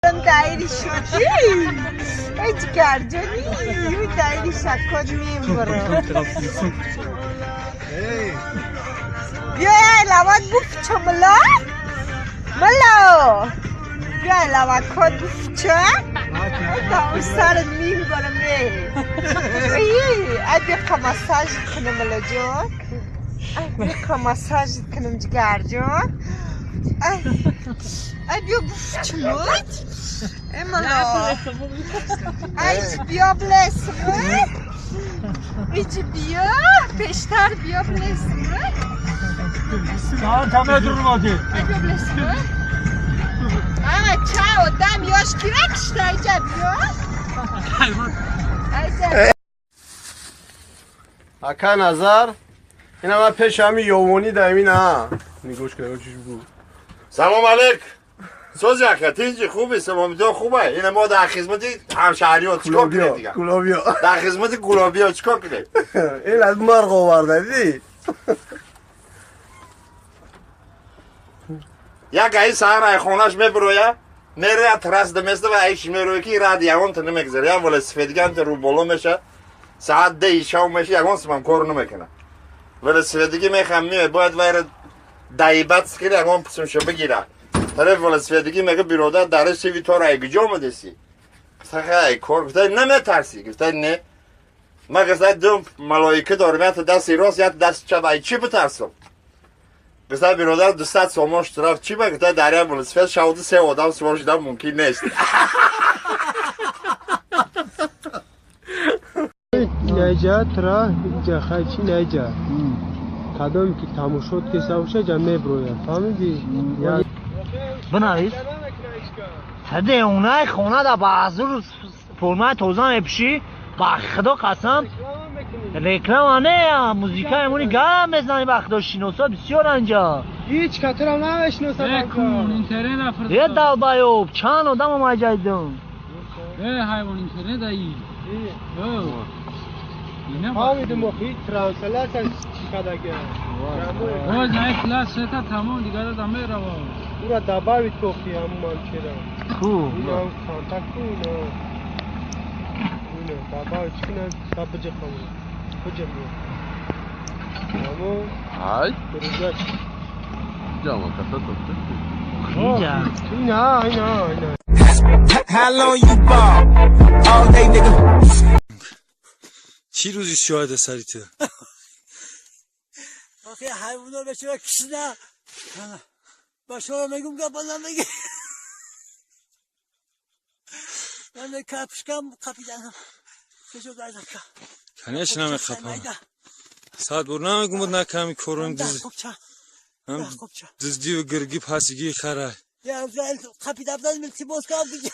Дайри шудӣ? Эй ҷигарҷонӣ, дайри шакот мебурам. Биёй, лават буфча, мала. Мало. Биёй, лавакот буфча. Сарат мебарам. Ай, биқа массажит кунам, малаҷон. Ай, биқа массажит кунам, ҷигарҷон. Ай, ай, биё буфчамут. Эй, мало. Ай, биё блесмут. Иҷи биё, пештар биё блесмут. Ай, биё блесмут. Ай, чао, дам ёш кира кишта, иҷа биё. Айҷа. Ака Назар, ина ман пеш ҳами ёвонӣ даимина нигош кардам, чиш буд. Салом алейк. Сози ака, тинҷи хуби, саломитон хубе. Ина мо дар хизмати ҳамшаҳриё чикор кунем дигар? Гулобиё. Дар хизмати гулобиё чикор кунем? Ин аз марғ оварда, дидӣ? Як аи саҳар ай хонаш мебироя, мероя трасс даместа ва айш мероя ки ради ягон та намегзара. Як велосипедган рӯ боло меша, саат 10 шав меша, ягон симам кор намекуна. Велосипедиги мехам меояд, бояд вайра даибат скира, ягон писумша бигира. Тараф велосипедиги мега: биродар, дари сиви тора ай куҷо омадеси? Гуфта: хай, кор. Гуфта: наметарсӣ? Гуфта: не. Ма, гуфта, ду малоика дорам, якта дасти рост, якта дасти чап, ай чӣ битарсам? Гуфта: биродар, 200 сомон штраф чӣ ба? Гуфта: дар як велосипед шавду се одам сувор шудан мумкин нест. Найҷа тра ҷахайчи найҷа. Кадоме ки тамошот кеса боша, ҷа меброяд. Фаҳмидӣ? Бинавис. Саде онаи хона да ба азур формаи тоза мепӯшӣ, ба худо қасам, реклама не, музика эмони гап мезанӣ, ба худо шиносо бисёр анҷа. Ҳеҷ катра намешиносад. Е долбоёб, чанд одам омаҷа дидам. Э ҳайвон, интернет аи. Фаҳмидим, охи трансляция чӣ кадаги. Боз на класс шета тамом, дигар да мерава. Ура добавить кохи ҳамун манчера. Ку? Ина контакт ку, ина. Ина добавить кина сабҷа хамун. Куҷа ми. Амо Ай, друзья. ҷама каса тофта. Хиҷа. Ина, ина, ина. How long you ball? All day, nigga. چی روزی شاهد سریته؟ آخه حیوونا به چرا کشیدن؟ با شما میگم که بازم بگی. من کپشکم قپیدنم. چه دایدم که. کنش نمیخپم. ساعت بر نمیگم بود نکمی کرون دز هم دزدی و گرگی پاسگی خره. یا قپیدم دادم التباس کردم دیگه.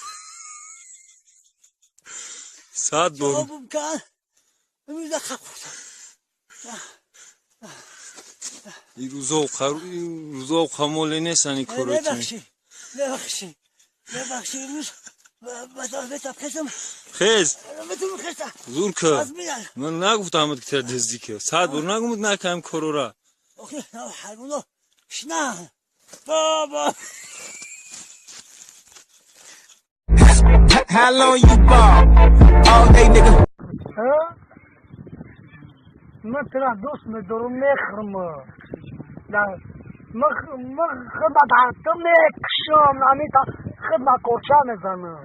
ساعت بر جوابم کن. امروز خب. این روزا و خموله نیستن این کارو. ببخشید ببخشید ببخشید، امروز خیزم. خیز. خیزم. زور که من نگفتم که تر دزدی که ساعت بر نگم نکم کرورا. آخه حیوونا شنن بابا. How long you ball? All day, nigga. من ترى دوست میدارم میخرم. من خدمت حتی میکشم نمیتا خدمت کرچه میزنم.